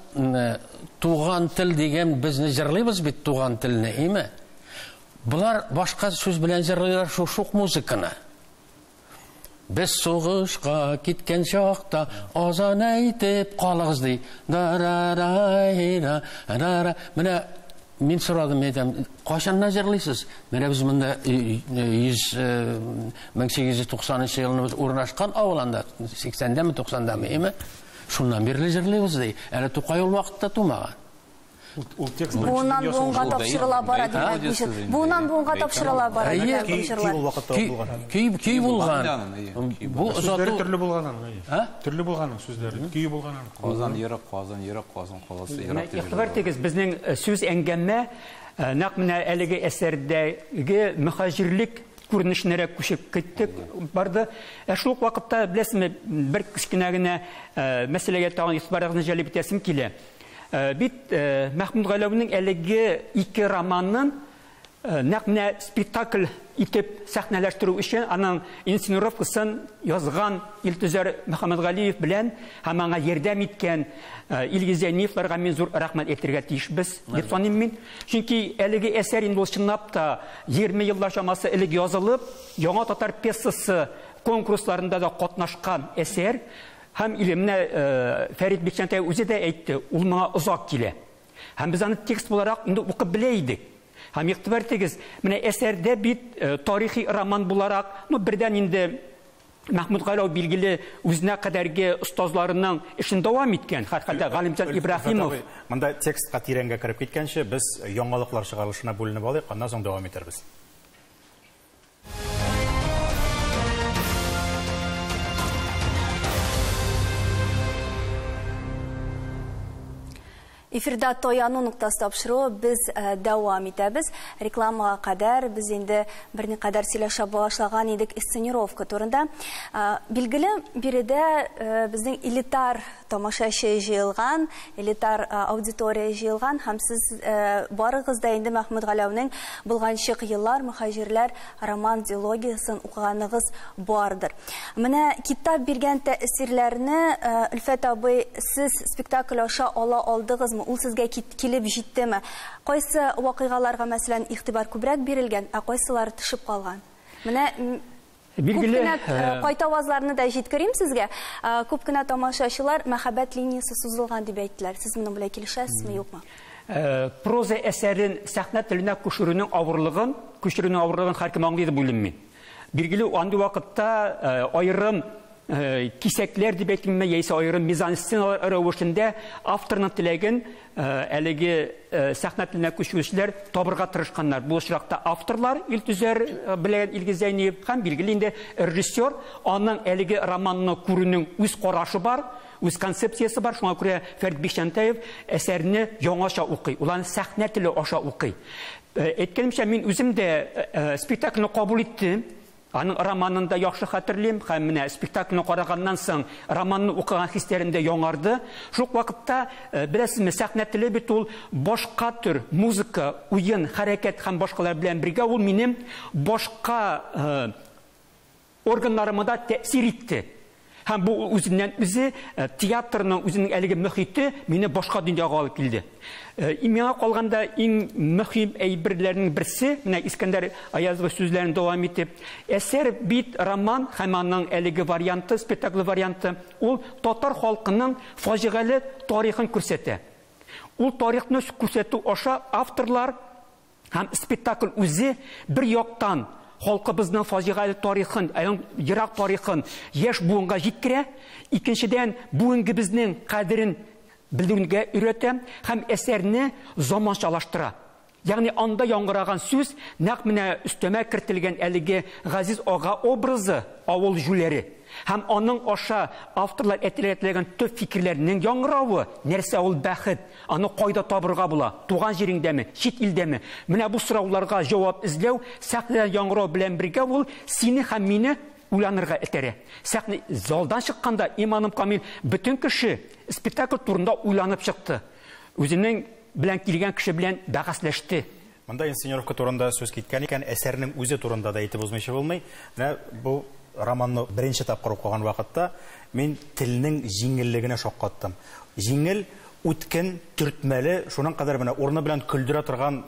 туган тел дигән безне җырлыйбыз бит туган телне, име? Булар башка сүз белән җырлыйлар шук музыканы. Без сугышка киткән чакта азан әйтеп калыгыз ди. Да-ра-ра-ра-ра. Менә мин сорадым, әйтәм, кайчаннан җырлыйсыз? Менә без монда 1890 елны без урнашкан авыл анда, 80-дәме, 90-дамы, әйме? Шуннан бирле җырлыйбыз ди. Әле Тукай ул вакытта тумаган. Ул текст Буыннан буынга тапшырыла бара димәк. Буыннан буынга тапшырыла бара димәк. Көй булган. Бу сүзләре төрле булган аның. Төрле булган сүзләре. Көй булган аның. Казан ерак, Казан ерак, Казан каласы ерак дип. Игътибар итегез, безнең сүз әңгәмә нәкъ менә әлеге әсәрдәге мөхаҗирлек күренешенә күчеп киттек барды. Ә шул ук вакытта, беләсезме, бер кечкенә генә мәсьәләгә тагын игътибарыгызны җәлеп итәсем килә. Бит Мәхмүт Галәүнең әлеге ике романын нәкъ менә спектакль итеп сәхнәләштерү өчен аның инсценировкасын язган Илтөзәр Мөхәммәтгалиев белән һәм аңа ярдәм иткән Илгиз Зәйниевларга мин зур рәхмәт әйтергә тиешбез дип саныйм мин. Чөнки әлеге әсәр инде ул чынлап та 20 еллар чамасы элек язылып, яңа татар пьесасы конкурсларында да катнашкан әсәр. Һәм менә Фәрит Бикчәнтәев үзе дә әйтте, ул моңа озак килә. Һәм без аны текст буларак инде укып белә идек. Һәм игътибар итегез, менә әсәрдә бит тарихи роман буларак, ну бердән инде Мәхмүт Галәү билгеле үзенә кадәрге остазларының эшен дәвам иткән, һәрхәлдә Галимҗан Ибраһимов. Монда текстка тирәнгә кереп киткәнче, без яңалыклар чыгарылышына бүленеп алыйк, аннан соң дәвам итәрбез. Эфирда Таяну ноктасы тапшыруы без дәвам итәбез. Рекламага кадәр без инде берникадәр сөйләшә башлаган идек инсценировка турында. Билгеле, биредә безнең элитар тамашачы җыелган, элитар аудитория җыелган һәм сез барыгыз да инде Мәхмүт Галәүнең Болганчык еллар, мөхаҗирләр роман дилогиясын укыганыгыз бардыр. Менә китап биргән тәэсирләрне, Өлфәт абый, сез спектакль аша ала алдыгызмы? Ул сезгә килеп җиттеме? Кайсы вакыйгаларга, мәсәлән, игътибар күбрәк бирелгән, ә кайсылары төшеп калган? Менә күп кенә кайтавазларны да җиткерим сезгә. Күп кенә тамашачылар мәхәббәт линиясе сузылган дип әйттеләр. Сез моның белән килешәсезме, юкмы? Проза әсәрен сәхнә теленә күчерүнең авырлыгын, күчерүнең авырлыгын һәркем аңлый дип уйлыйм мин. Билгеле, андый вакытта аерым кисәкләр дип әйтимме, яисә аерым мизансценалар рәвешендә авторның теләген әлеге сәхнә теленә күчерүчеләр табырга тырышканнар. Бу очракта авторлар Илтөзәр белән Илгиз Зәйниев һәм билгеле инде режиссер, аның әлеге романны күрүнең үз карашы бар, үз концепциясе бар. Шуңа күрә Фәрит Бикчәнтәев әсәрне яңача укый, ул аны сәхнә теле аша укый. Әйткәнемчә, мин үзем дә спектакльне кабул иттем. Аның романын да яхшы хәтерлим, һәм менә спектакльне караганнан соң романны укыган хисләрем дә яңарды. Шул ук вакытта, беләсезме, сәхнә теле бит ул башка төр музыка, уен, хәрәкәт һәм башкалар белән бергә ул минем башка органнарыма да тәэсир итте. Һәм бу үзеннән үзе театрның үзенең әлеге мөхите мине башка дөньяга алып килде. Миңа калганда иң мөһим әйберләрнең берсе, менә Искәндәр Аязов сүзләрен дәвам итеп, әсәр бит роман һәм аның әлеге варианты, спектакль варианты, ул татар халкының фаҗигале тарихын күрсәтә. Ул тарихны күрсәтү аша авторлар һәм спектакль үзе бер яктан халкыбызның фаҗигале тарихын, аның ерак тарихын яшь буынга җиткерә, икенчедән бүгенгебезнең кадерен белүгә өйрәтә һәм әсәрне заманчалаштыра. Ягъни анда яңгыраган сүз нәкъ менә өстәмә кертелгән әлеге Газиз ага образы, авыл җүләре. Һәм аның аша авторлар әйтелгән теләгән төп фикерләрнең яңгыравы, нәрсә ул бәхет, аны кайда табырга була, туган җиреңдәме, чит илдәме? Менә бу сорауларга җавап эзләү, сәхнәдән яңгырау белән бергә ул сине һәм мине уйланырга этәрә. Сәхнә залдан чыкканда, иманым камил, бөтен кеше спектакль турында уйланып чыкты. Үзенең белән килгән кеше белән бәхәсләште. Монда инсценировка турында сүз киткән икән, әсәрнең үзе турында да әйтеп узмыйча булмый. Менә бу романны беренче тапкыр укыган вакытта мин телнең җиңеллегенә шаккаттым. Җиңел, үткен, төртмәле, шуның кадәр менә урыны белән көлдерә торган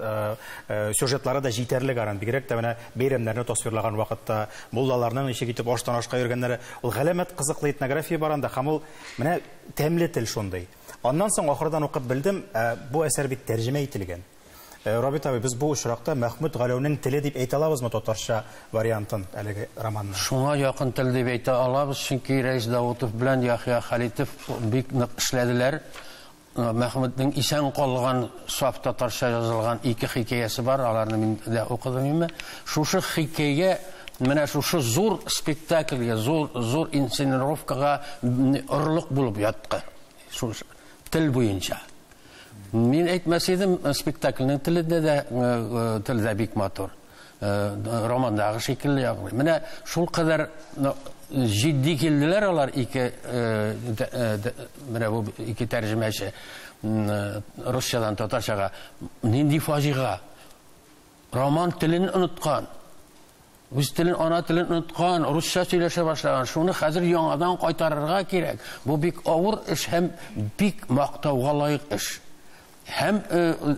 сюжетлары да җитәрлек аның. Бигрәк тә менә бәйрәмнәрне тасвирлаган вакытта, муллаларның ничек итеп аштан ашка йөргәннәре, ул галәмәт кызыклы этнография бар анда, һәм ул менә тәмле тел шундый. Аннан соң ахырдан укып белдем, бу әсәр бит тәрҗемә ителгән. Рабит абый, без бу очракта Мәхмүт Галәүнең теле дип әйтә алабызмы татарча вариантын әлеге романның? Шуңа якын тел дип әйтә алабыз, чөнки Рәис Даутов белән Яхъя Халитов бик нык эшләделәр. Мәхмүтнең исән калган саф татарча язылган ике хикәясе бар, аларны мин дә укыдым инде. Шушы хикәя менә шушы зур спектакльгә, зур, зур инсценировкага орлык булып ятты. Шушы тел буенча. Мин әйтмәс идем, спектакльнең телендә дә, телдә бик матур. Романдагы шикелле ягъни. Менә шул кадәр җитди килделәр алар ике, менә бу ике тәрҗемәче, русчадан татарчага. Нинди фаҗига. Роман телен оныткан. Үз телен, ана телен оныткан, русча сөйләшә башлаган. Шуны хәзер яңадан кайтарырга кирәк. Бу бик авыр эш һәм бик мактауга лаек эш. Һәм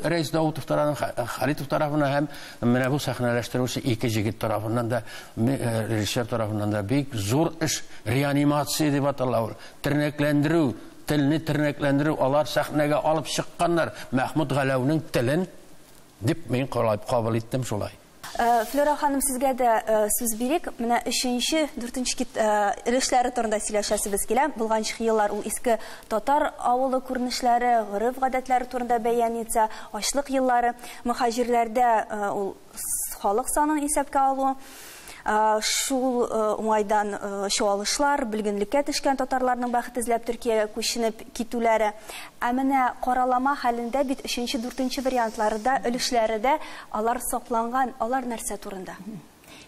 Рәис Даутов тарафыннан, Халитов тарафыннан һәм менә бу сәхнәләштерүче ике җегет тарафыннан да, режиссер тарафыннан да бик зур эш, реанимация дип атала ул. Тернәкләндерү, телне тернәкләндерү, алар сәхнәгә алып чыкканнар Мәхмүт Галәүнең телен дип мин кабул иттем шулай. Флюра ханым, сезгә дә сүз бирик. Менә өченче, дүртенче өлешләре турында сөйләшәсебез килә. Болганчык еллар ул иске татар авылы күренешләре, гореф-гадәтләре турында бәян итсә, ачлык еллары, мөхаҗирләрдә ул халык санын исәпкә алу, шул уңайдан чуалышлар, бөлгенлеккә төшкән татарларның бәхет эзләп Төркиягә күченеп китүләре. Ә менә каралама хәлендә бит өченче, дүртенче вариантлары да, өлешләре дә алар сакланган. Алар нәрсә турында?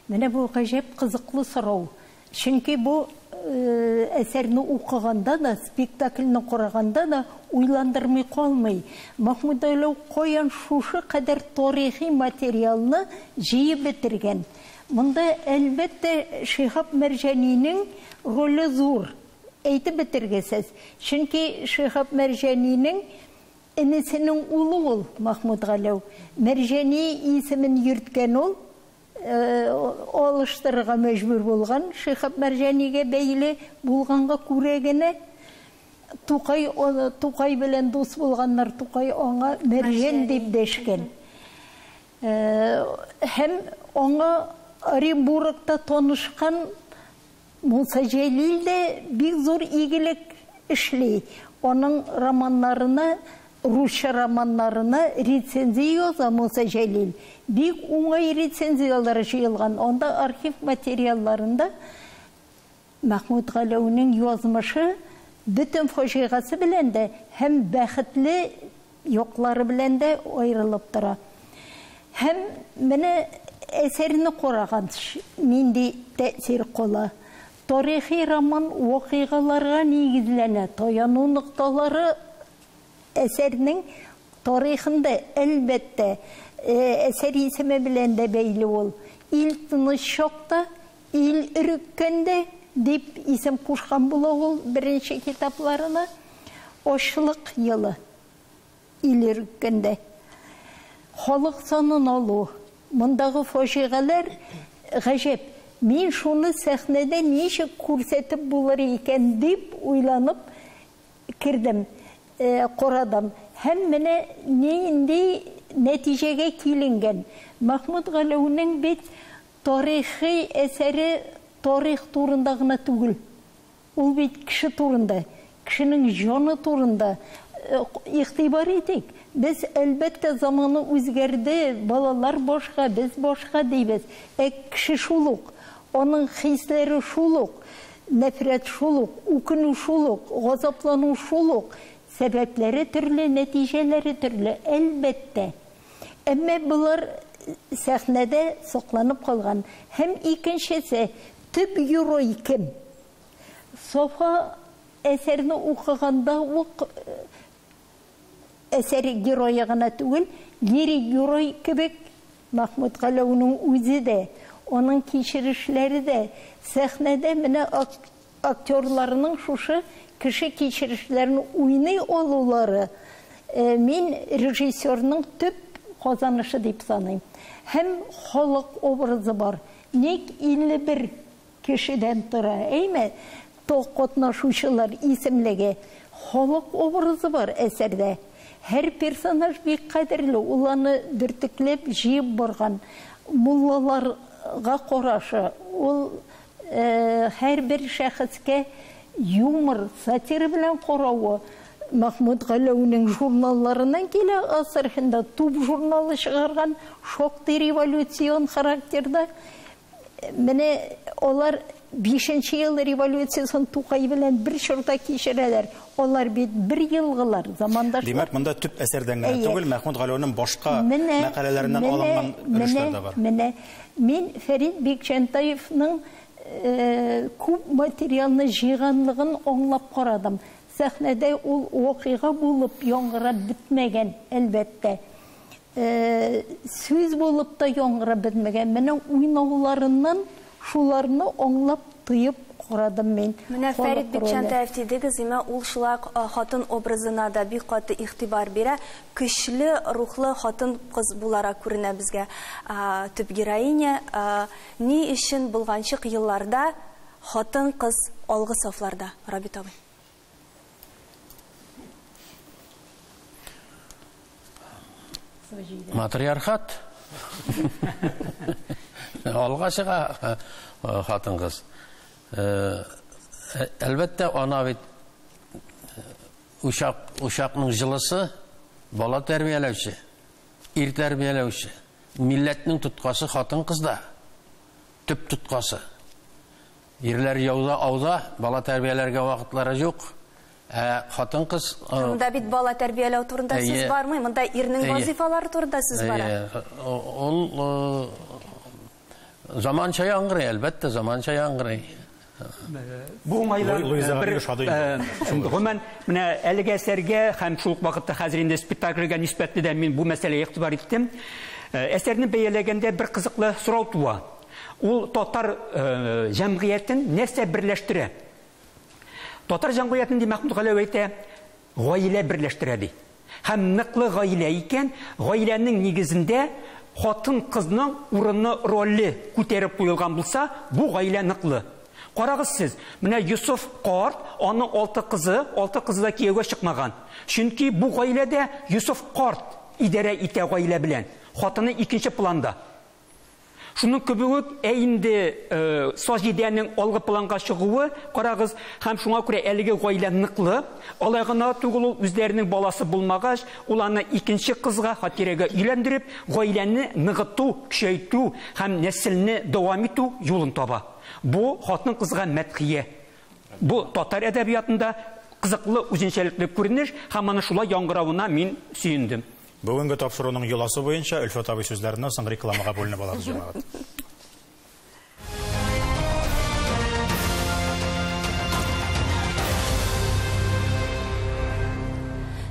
Менә бу гаҗәп кызыклы сорау. Чөнки бу Әсәрне укыганда да, спектакльне караганда да уйландырмый калмый. Мәхмүт Галәү каян шушы кадәр тарихи материалны җыеп бетергән? Монда, әлбәттә, Шиһаб Мәрҗанинең роле зур. Әйтеп бетергесез. Чөнки Шиһаб Мәрҗанинең энесенең улы ул Мәхмүт Галәү. Мәрҗани исемен йөрткән ул, алыштырырга мәҗбүр булган Шиһаб Мәрҗанигә бәйле булганга күрә генә Тукай Тукай белән дус булганнар, Тукай аңа Мәрҗән дип дәшкән. Һәм аңа Оренбургта танышкан Муса Җәлил дә бик зур игелек эшли. Аның романнарына, русча романнарына рецензия яза Муса Җәлил. Бик уңай рецензияләр җыелган. Анда архив материалларында Мәхмүт Галәүнең язмышы бөтен фаҗигасе белән дә һәм бәхетле яклары белән дә аерылып тора. Һәм менә әсәрне карагач, нинди тәэсир кала. Тарихи роман вакыйгаларга нигезләнә, таяну нокталары әсәрнең тарихында, әлбәттә, әсәр исеме белән дә бәйле ул. Ил тыныч чакта, ил өреккәндә дип исем кушкан була ул беренче китапларына. Ачлык елы, ил өреккәндә. Халык санын алу, мондагы фаҗигаләр гаҗәп. Мин шуны сәхнәдә ничек күрсәтеп булыр икән дип уйланып кердем, карадым. Һәм менә нинди нәтиҗәгә киленгән. Мәхмүт Галәүнең бит тарихи әсәре тарих турында гына түгел. Ул бит кеше турында, кешенең җаны турында. Игътибар итик, без, әлбәттә, заманы үзгәрде, балалар башка, без башка дибез. Ә кеше шул ук, аның хисләре шул ук, нәфрәт шул ук, үкенү шул ук, газаплану шул ук. Сәбәпләре төрле, нәтиҗәләре төрле, әлбәттә. Әмма болар сәхнәдә сакланып калган. Һәм икенчесе, төп герой кем? Софа әсәрне укыганда ук әсәр герое гына түгел, лирик герой кебек Мәхмүт Галәүнең үзе дә, аның кичерешләре дә сәхнәдә менә актерларның шушы кеше кичерешләрен уйный алулары мин режиссерның төп казанышы дип саныйм. Һәм халык образы бар. Ник 51 кешедән тора, әйме? Ток катнашучылар исемлеге. Халык образы бар әсәрдә. Һәр персонаж бик кадерле, ул аны бөртекләп җыеп барган. Муллаларга карашы, ул һәрбер шәхескә юмор, сатира белән каравы Мәхмүт Галәүнең журналларыннан килә. Астраханда Туп журналы чыгарган, шактый революцион характерда. Менә алар 5 ел революциясын Тукай белән бер чорда кичерәләр. Алар бит бер елгылар, замандашлар. Димәк, монда төп әсәрдән генә түгел, Мәхмүт Галәүнең башка мәкаләләреннән алынган өлешләр дә бар. Менә мин Фәрит Бикчәнтаевның күп материалны җыйганлыгын аңлап карадым. Сәхнәдә ул вакыйга булып яңгырап бетмәгән, әлбәттә. Сүз булып та яңгырап бетмәгән. Менә уйнауларыннан шуларны аңлап, тоеп карадым мин. Менә Фәрит Бикчәнтаев дидегез, имә ул шулай хатын образына да бик каты игътибар бирә. Көчле рухлы хатын-кыз буларак күренә безгә төп героиня. Ни өчен булганчык елларда хатын-кыз алгы сафларда, Рабит абый? Матриархат. Алга чыга хатын-кыз. Әлбәттә, ана бит учакның җылысы, бала тәрбияләүче, ир тәрбияләүче, милләтнең тоткасы хатын-кызда, төп тоткасы. Ирләр яуда, ауда, бала тәрбияләргә вакытлары юк. Хатын-кыз... Монда бит бала тәрбияләү турында сүз бармый, монда ирнең вазифалары турында сүз бара. Ул заманча яңгырый, әлбәттә, заманча яңгырый. Бу уңайдан гомумән менә әлеге әсәргә һәм шул ук вакытта хәзер инде спектакльгә нисбәтле дә мин бу мәсьәләгә игътибар иттем. Әсәрне бәяләгәндә бер кызыклы сорау туа. Ул татар җәмгыятен нәрсә берләштерә? Татар җәмгыятен ди Мәхмүт Галәү әйтә, гаилә берләштерә ди. Һәм ныклы гаилә икән, гаиләнең нигезендә хатын-кызның урыны, роле күтәреп куелган булса, бу гаилә ныклы. Карагыз сез, менә Йосыф карт, аның 6 кызы, 6 кызы да кияүгә чыкмаган. Чөнки бу гаиләдә Йосыф карт идарә итә гаилә белән. Хатыны икенче планда. Шуның кебек үк, инде Саҗидәнең алгы планга чыгуы, карагыз, һәм шуңа күрә әлеге гаилә ныклы. Алай гына түгел, ул үзләренең баласы булмагач, ул аны икенче кызга, Хатирәгә өйләндереп, гаиләне ныгыту, көчәйтү һәм нәселне дәвам итү юлын таба. Бу хатын-кызга мәдхия. Бу татар әдәбиятында кызыклы, үзенчәлекле күренеш һәм аны шулай яңгыравына мин сөендем. Бүгенге тапшыруның йоласы буенча Өлфәт абый сүзләреннән соң рекламага бүленеп алабыз, җәмәгать.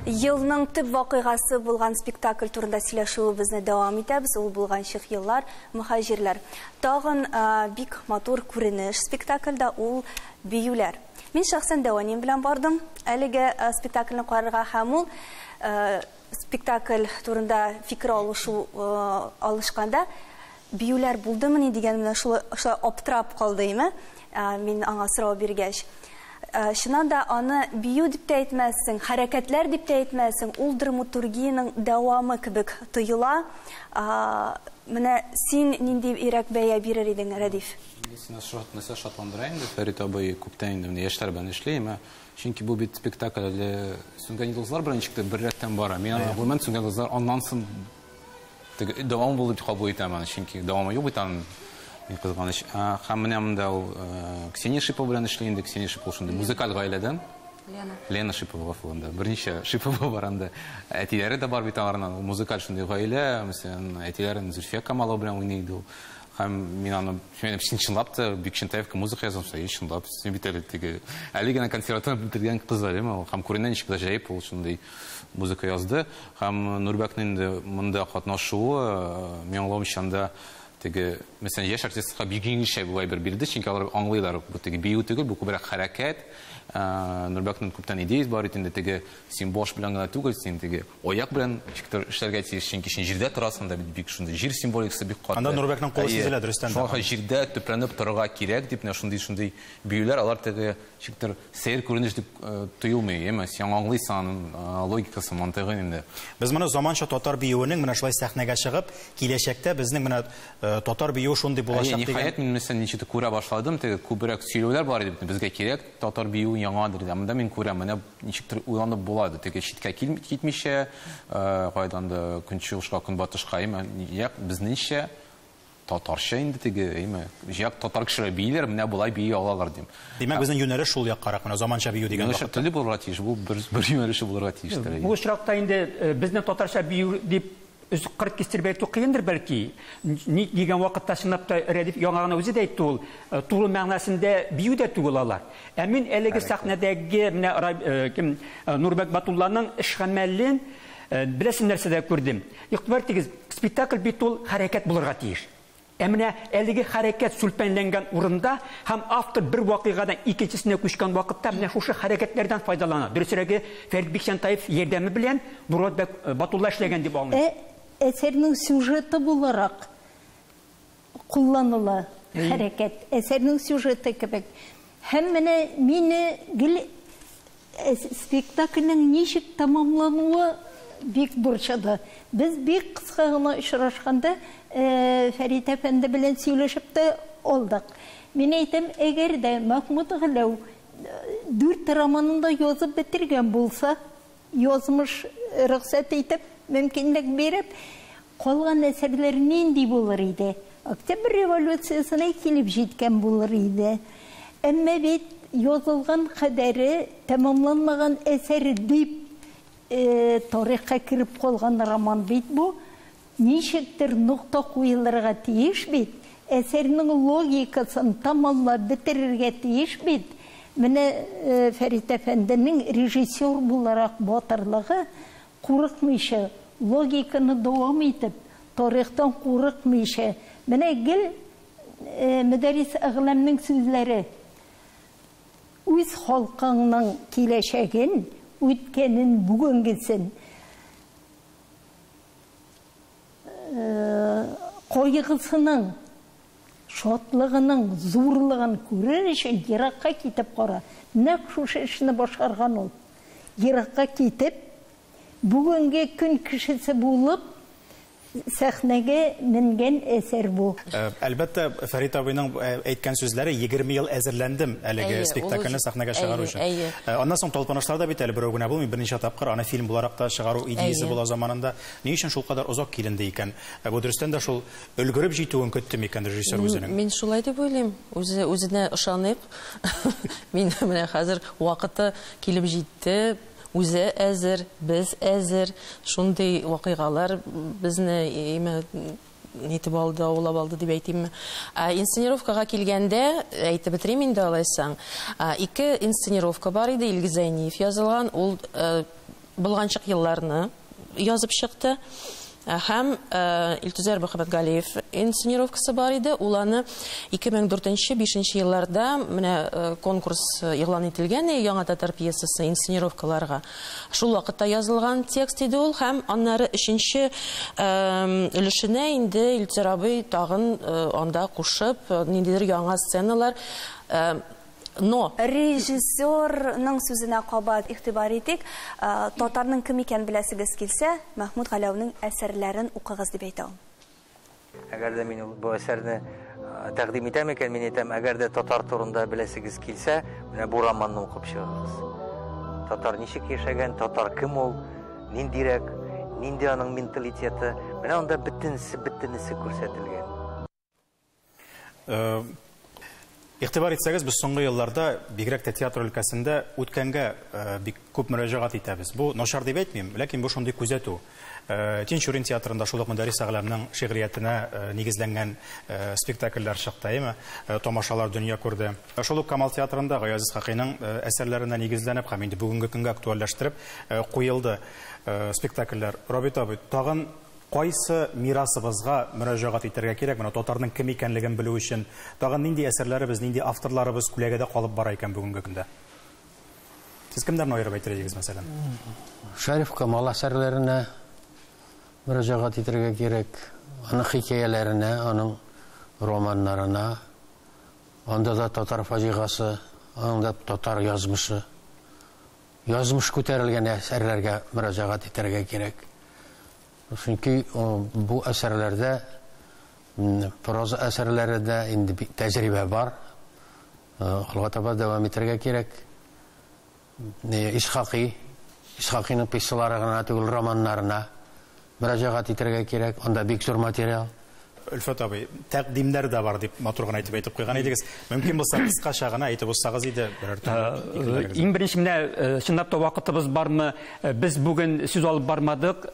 Елның төп вакыйгасы булган спектакль турында сөйләшүебезне дәвам итәбез. Ул булганчык еллар, мөһаҗирләр. Тагын бик матур күренеш спектакльдә ул биюләр. Мин шәхсән Дәваним белән бардым әлеге спектакльне карарга һәм ул спектакль турында фикер алышу алышканда биюләр булдымыни дигән менә шулай аптырап калды име, мин аңа сорау биргәч. Чыннан да аны бию дип тә әйтмәссең, хәрәкәтләр дип тә әйтмәссең, ул драматургиянең дәвамы кебек тоела. Менә син нинди ирәк бәя бирер идең, Рәдиф? Сине нәрсә шатландыра инде, Фәрит абый күптән инде менә яшьләр белән эшли, чөнки бу бит спектакль әле Сүнгән йолдызлар белән ничек тә бер рәттән бара. Мин аны гомумән Сүнгән йолдызлар аннан соң дәвам булды дип кабул итәм аны, чөнки дәвамы юк бит аның. Мин кызганыч. Һәм менә монда ул Ксения Шипова белән эшли инде. Ксения Шипова шундый музыкаль гаиләдән. Лена Шипова гафу, берничә Шипова бар анда. Әтиләре дә бар бит аларның, музыкаль шундый гаилә. Мәсәлән, әтиләрен Зөлфия Камалова белән уйный иде ул. Һәм мин аны чынлап та Бикчәнтаевка музыка язам, чынлап, син бит әле теге әле генә консерватория бетергән кыз әле, һәм күренә ничек гаҗәеп ул шундый музыка язды. Һәм Нурбәкнең инде монда катнашуы, мин аңлавымча, анда теге, мәсәлән, яшь артистка бик җиңелчә бу әйбер бирде, чөнки алар аңлыйлар, бу теге бию түгел, бу күбрәк хәрәкәт. Нурбәкнең күптән идеясы бар иде инде, теге син баш белән генә түгел, син теге аяк белән ничектер эшләргә тиеш, чөнки син җирдә торасың да бит, бик шундый җир символикасы бик каты. Анда Нурбәкнең кулы сизелә, дөрестән дә. Шуңа җирдә төпләнеп торырга кирәк дип, менә шундый биюләр, алар теге ничектер сәер күренеш дип тоелмый, әмма син аңлыйсың аның логикасын, мантыйгын инде. Без моны заманча татар биюенең менә шулай сәхнәгә чыгып, киләчәктә безнең менә татар биюе шундый булачак дигән. Ниһаять, мин мәсәлән ничектер күрә башладым, теге күбрәк сөйләүләр бар иде, безгә кирәк татар биюе яңадыр дип. Монда мин күрәм, менә ничектер уйланып була иде, теге читкә китмичә, кайдан да көнчыгышка, көнбатышка, әмма як безнеңчә татарча инде теге, әйме, җак татар кешеләр бииләр, менә болай бии алалар дим. Димәк, безнең юнәлеш шул яккарак, менә заманча бию дигән вакытта. Төрле булырга тиеш, бу бер юнәлеше булырга тиеш. Бу очракта инде безнең татарча бию дип үз кырт кистереп әйтү кыендыр бәлки. Ни дигән вакытта чынлап та Рәдиф яңа гына үзе дә әйтте ул, туры мәгънәсендә бию дә түгел алар. Ә мин әлеге сәхнәдәге менә кем Нурбәк Батулланың эш гамәлен беләсең нәрсәдә күрдем. Игътибар итегез, спектакль бит ул хәрәкәт булырга тиеш. Ә менә әлеге хәрәкәт сүлпәнләнгән урында һәм автор бер вакыйгадан икенчесенә күчкән вакытта менә шушы хәрәкәтләрдән файдалана. Дөресрәге, Фәрит Бикчәнтаев ярдәме белән Нурбәк Батулла эшләгән дип аңлыйм. Әсәрнең сюжеты буларак кулланыла хәрәкәт. Әсәрнең сюжеты кебек. Һәм менә мине гел спектакльнең ничек тәмамлануы бик борчыды. Без бик кыска гына очрашканда Фәрит әфәнде белән сөйләшеп тә алдык. Мин әйтәм, әгәр дә Мәхмүт Галәү 4 романын да язып бетергән булса, язмыш рөхсәт итеп, мөмкинлек биреп, калган әсәрләр нинди булыр иде? Октябрь революциясенә килеп җиткән булыр иде. Әмма бит язылган кадәре тәмамланмаган әсәр дип тарихка кереп калган роман бит бу. Ничектер нокта куелырга тиеш бит. Әсәрнең логикасын тамамлап бетерергә тиеш бит. Менә Фәрит әфәнденең режиссер буларак батырлыгы, курыкмыйча, логиканы дәвам итеп, тарихтан курыкмыйча. Менә гел Мөдәррис Әгъләмнең сүзләре. Үз халкыңның киләчәген, үткәнен, бүгенгесен, кайгысының, шатлыгының зурлыгын күрер өчен еракка китеп кара. Нәкъ шушы эшне башкарган ул. Еракка китеп, бүгенге көн кешесе булып, сәхнәгә менгән әсәр бу. Әлбәттә, Фәрит абыйның әйткән сүзләре 20 ел әзерләндем әлеге спектакльне сәхнәгә чыгару өчен. Аннан соң талпынышлар да бит әле берәү генә булмый, берничә тапкыр аны фильм буларак та чыгару идеясе була заманында. Ни өчен шулкадәр озак киленде икән? Бу дөрестән дә шул өлгереп җитүен көтте микән режиссер үзенең? Мин шулай дип уйлыйм. Үзе үзенә ышанып, мин менә хәзер вакыты килеп җитте. Үзе әзер, без әзер. Шундый вакыйгалар безне име нитеп алды, аулап алды дип әйтимме. Инсценировкага килгәндә, әйтеп бетерим инде алайсаң. Ике инсценировка бар иде, Илгиз Зәйниев язылган, ул булганчык елларны язып чыкты. Һәм Илтүзәр Мөхәммәтгалиев инсценировкасы бар иде. Ул аны 2004-5 елларда менә конкурс игълан ителгән яңа татар пьесасы инсценировкаларга. Шул вакытта язылган текст иде ул, һәм аннары 3-нче өлешенә инде Илтүзәр абый тагын анда кушып ниндидер яңа сценалар. Но режиссерның сүзенә кабат игътибар итик. Татарның кем икәнен беләсегез килсә, Мәхмүт Галәүнең әсәрләрен укыгыз дип әйтә ул. Әгәр дә мин бу әсәрне тәкъдим итәм икән, мин әйтәм, әгәр дә татар турында беләсегез килсә, менә бу романны укып чыгыгыз. Татар ничек яшәгән, татар кем ул, ниндирәк, нинди аның менталитеты, менә анда бөтенесе күрсәтелгән. Игътибар итсәгез, без соңгы елларда бигрәк тә театр өлкәсендә үткәнгә бик күп мөрәҗәгать итәбез. Бу начар дип әйтмим, ләкин бу шундый күзәтү. Тинчурин театрында шул ук Мөдәррис Әгъләмнең шигъриятенә нигезләнгән спектакльләр чыкты, әйеме? Тамашалар дөнья күрде. Шул ук Камал театрында Гаяз Исхакыйның әсәрләренә нигезләнеп һәм инде бүгенге көнгә актуальләштереп куелды спектакльләр. Рабит абый, тагын кайсы мирасыбызга мөрәҗәгать итәргә кирәк, менә татарның кем икәнлеген белү өчен, тагын нинди әсәрләребез, нинди авторларыбыз күләгәдә калып бара икән бүгенге көндә? Сез кемнәрне аерып әйтер идегез, мәсәлән? Шәриф Камал әсәрләренә мөрәҗәгать итәргә кирәк, аның хикәяләренә, аның романнарына. Анда да татар фаҗигасы, анда татар язмышы. Язмыш күтәрелгән әсәрләргә мөрәҗәгать итәргә кирәк. Чөнки бу әсәрләрдә, проза әсәрләрендә инде тәҗрибә бар. Алга таба дәвам итәргә кирәк. Исхакый, Исхакыйның пьесалары гына түгел, романнарына мөрәҗәгать итәргә кирәк. Анда бик зур материал. Өлфәт абый, тәкъдимнәр дә бар дип матур гына әйтеп әйтеп куйган идегез. Мөмкин булса кыскача гына әйтеп узсагыз иде берәр төрле. Иң беренче менә чынлап та вакытыбыз бармы? Без бүген сүз алып бармадык.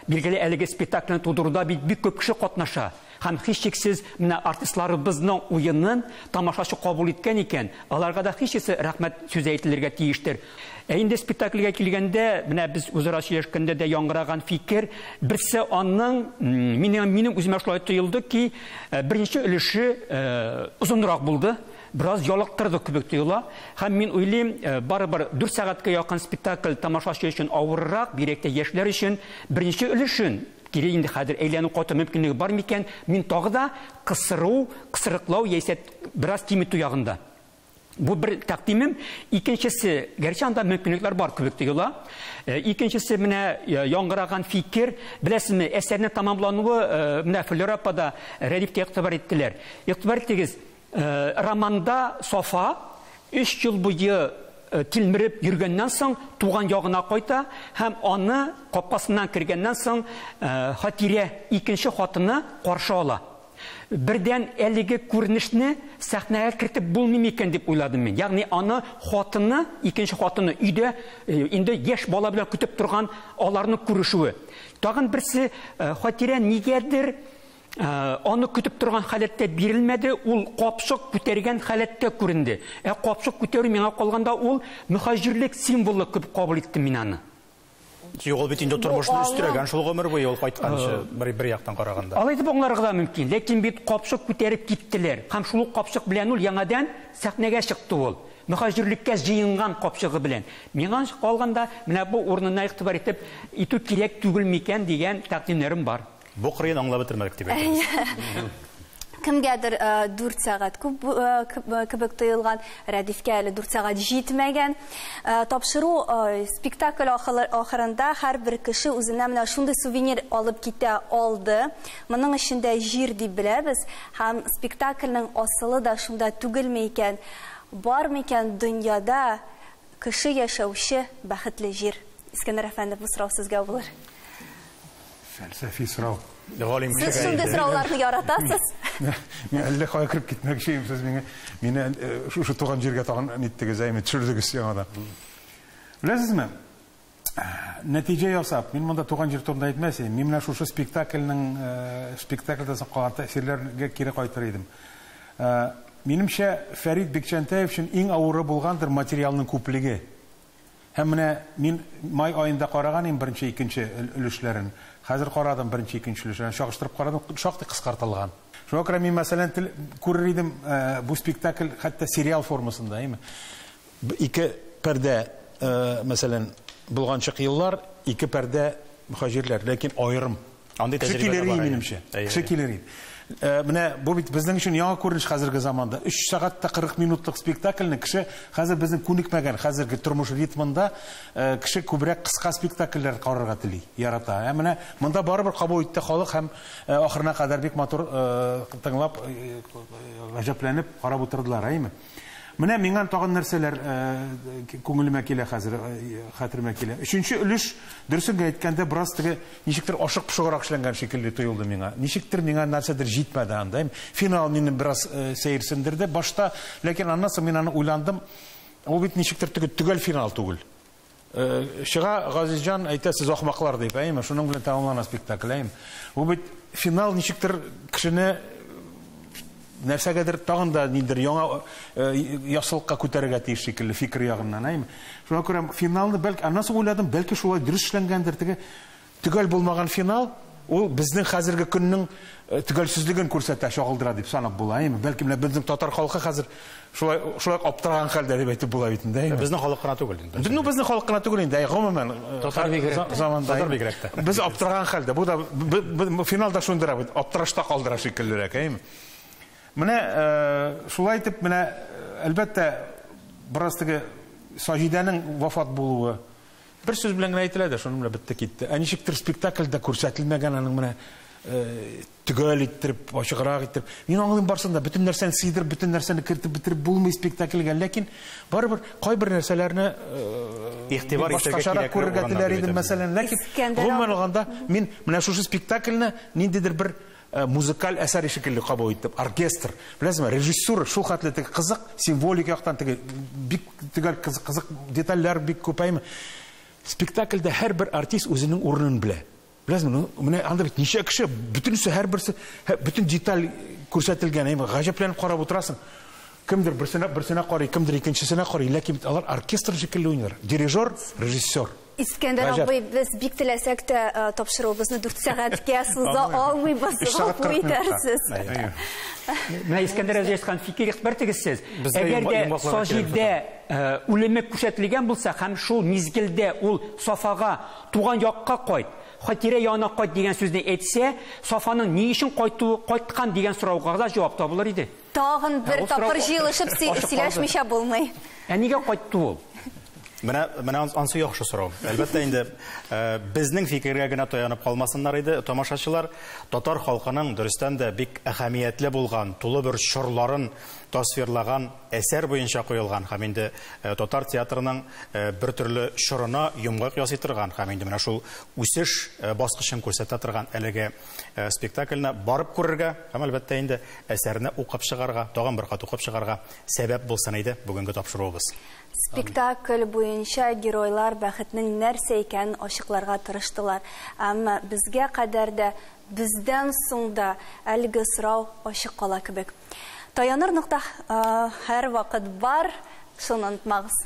Билгеле әлеге спектакльне тудыруда бит бик күп кеше катнаша. Һәм һичшиксез менә артистларыбызның уенын тамашачы кабул иткән икән, аларга да һичшиксез рәхмәт сүзе әйтелергә тиештер. Ә инде спектакльгә килгәндә, менә без үзара сөйләшкәндә дә яңгыраган фикер, берсе аның, минем үземә шулай тоелды ки, беренче өлеше озынрак булды, бераз ялыктырды кебек тоела. Һәм мин уйлыйм, барыбер 4 сәгатькә якын спектакль тамашачы өчен авыррак, бигрәк тә яшьләр өчен. Беренче өлешен кире инде хәзер әйләнү кайту мөмкинлеге бар микән? Мин тагы да кысыру, кысрыклау яисә бераз киметү ягында. Бу бер тәкъдимем. Икенчесе, гәрчә анда мөмкинлекләр бар кебек тоела. Икенчесе менә яңгыраган фикер, беләсезме, әсәрнең тәмамлануы, менә Флера апа да Рәдифкә игътибар иттеләр. Игътибар итегез, романда Сафа 3 ел буе тилмереп йөргәннән соң туган ягына кайта һәм аны капкасыннан кергәннән соң Хатирә икенче хатыны каршы ала. Бердән әлеге күренешне сәхнәгә кертеп булмый микән дип уйладым мин. Ягъни аны хатыны, икенче хатыны өйдә инде яшь бала белән көтеп торган аларны күрешүе. Тагын берсе, Хатирә нигәдер Аны көтеп торган халәттә бирелмәде, ул капчык күтәргән халәттә күренде. Ә капчык күтәрү миңа калганда ул мөхаҗирлек символы кебек кабул иттем мин аны. Юк, ул бит инде тормышны өстерәгән шул гомер буе ул кайтканчы бер яктан караганда. Алай дип аңларга да мөмкин, ләкин бит капчык күтәреп киттеләр. Һәм шул ук капчык белән ул яңадан сәхнәгә чыкты ул. Мөхаҗирлеккә җыенган капчыгы белән. Миңа калганда менә бу урынына игътибар итеп итү кирәк түгел микән дигән тәкъдимнәрем бар. Бу кырыен аңлап бетермәдек дип әйтәбез. Кемгәдер 4 сәгать күп кебек тоелган, Рәдифкә әле 4 сәгать җитмәгән. Тапшыру спектакль ахырында һәрбер кеше үзенә менә шундый сувенир алып китә алды. Моның эчендә җир дип беләбез, һәм спектакльнең асылы да шунда түгелме икән? Бар микән дөньяда кеше яшәүче бәхетле җир? Искәндәр әфәнде, бу сорау сезгә булыр. Фәлсәфи сорау. Сез шундый сорауларны яратасыз? Мин әллә кая кереп китмәкче идем, сез мине шушы туган җиргә тагын ниттегез, әйме, төшердегез яңадан. Беләсезме? Нәтиҗә ясап, мин монда туган җир турында әйтмәс идем. Мин менә шушы спектакльнең спектакльдән соң калган тәэсирләргә кире кайтыр идем. Минемчә, Фәрит Бикчәнтәев өчен иң авыры булгандыр материалның күплеге. Һәм менә мин май аенда караган идем беренче, икенче өлешләрен. Хәзер карадым беренче, икенче өлешләрен, чагыштырып карадым, шактый кыскартылган. Шуңа күрә мин, мәсәлән, күрер идем бу спектакль хәтта сериал формасында, әйме? Ике пәрдә, мәсәлән, булганчык еллар, ике пәрдә мөхаҗирләр, ләкин аерым. Андый Кеше тәҗрибә килер бар, минемчә. әйе. Кеше килер иде. Менә бу бит безнең өчен яңа күренеш хәзерге заманда. 3 сәгать тә 40 минутлык спектакльне кеше хәзер безнең күнекмәгән хәзерге тормыш ритмында кеше күбрәк кыска спектакльләр карарга тели, ярата. Ә менә монда барыбер кабул итте халык һәм ахырына кадәр бик матур тыңлап, гаҗәпләнеп карап утырдылар, әйеме? Менә миңа тагын нәрсәләр күңелемә килә хәзер, хәтеремә килә. Өченче өлеш, дөресен генә әйткәндә, бераз теге ничектер ашык-пошыграк эшләнгән шикелле тоелды миңа. Ничектер миңа нәрсәдер җитмәде анда. Финал мине бераз сәерсендерде башта, ләкин аннан соң мин аны уйландым. Ул бит ничектер теге төгәл финал түгел. Чыга Газизҗан әйтә, сез ахмаклар дип, әйеме? Шуның белән тәмамлана спектакль, әйеме? Ул бит финал ничектер кешене нәрсәгәдер тагын да ниндидер яңа яссылыкка күтәрергә тиеш шикелле фикер ягыннан, әйеме? Шуңа күрә финалны бәлки аннан соң уйладым, бәлки шулай дөрес эшләнгәндер, теге төгәл булмаган финал ул безнең хәзерге көннең төгәлсезлеген күрсәтә, чагылдыра дип санап була, әйеме? Бәлки менә безнең татар халкы хәзер шулай аптыраган хәлдә дип әйтеп була бит инде, әйеме? Безнең халык кына түгел инде. Ну, безнең халык кына түгел инде, әй, гомумән, Татар бигрәк тә. заманда, Татар әйеме? бигрәк тә. Без аптыраган хәлдә. Бу да, финалда шундыйрак бит, аптырашта калдыра шикеллерәк, әйеме? Менә шулай итеп, менә, әлбәттә, бераз теге Саҗидәнең вафат булуы бер сүз белән генә әйтелә дә, шуның белән бетте китте. Ә ничектер спектакльдә күрсәтелмәгән аның менә төгәл иттереп, ачыграк иттереп. Мин аңлыйм барсын да, бөтен нәрсәне сыйдырып, бөтен нәрсәне кертеп бетереп булмый спектакльгә, ләкин барыбер кайбер нәрсәләрне Игътибар итәргә башкачарак кирәкле күрергә урыннар теләр дип идем, әйтәбез. мәсәлән. Ләкин Искәндәр гомумән абый. алганда, мин менә шушы спектакльне ниндидер бер музыкаль әсәр шикелле кабул иттем. Оркестр, беләсезме, режиссура шул хәтле теге кызык, символик яктан теге бик төгәл кызык детальләр бик күп, әйме. Спектакльдә һәрбер артист үзенең урынын белә. Беләсезме, менә анда бит ничә кеше, бөтенесе һәрберсе, бөтен деталь күрсәтелгән, әйме, гаҗәпләнеп карап утырасың. Кемдер берсенә карый, кемдер икенчесенә карый, ләкин бит алар оркестр шикелле уйныйлар. Дирижер, режиссер. Искәндәр Гаҗәп. абый, без бик теләсәк тә тапшыруыбызны 4 сәгатькә суза алмыйбыз, Өч сәгать гафу кырык минутта. итәрсез. Әйе. Менә Искәндәр абый әйткән фикер игътибар итегез. Безгә Әгәр дә йомгакларга кирәк Саҗидә үлеме күрсәтелгән булса һәм шул мизгелдә ул Сафага туган якка кайт, хатирә янына кайт дигән сүзне әйтсә, Сафаның ни өчен кайткан дигән сорауга да җавап табылыр иде. Тагын бер Ә ул сорау тапкыр җыелышып ачык калды. сөйләшмичә булмый. Ә нигә кайтты ул? Менә ансы яхшы сорау. Әлбәттә инде, безнең фикергә генә таянып калмасыннар иде тамашачылар. Татар халкының дөрестән дә бик әһәмиятле булган, тулы бер чорларын тасвирлаган әсәр буенча куелган һәм инде татар театрының бер төрле чорына йомгак ясый торган һәм инде менә шул үсеш баскычын күрсәтә торган әлеге спектакльне барып күрергә һәм әлбәттә инде әсәрне укып чыгарга, тагын бер кат укып чыгарга сәбәп булсын иде бүгенге тапшыруыбыз. Спектакль буенча геройлар бәхетнең нәрсә икәнен ачыкларга тырыштылар. Әмма безгә кадәр дә, бездән соң да әлеге сорау ачык кала кебек. Таяныр нокта һәрвакыт бар, шуны онытмагыз.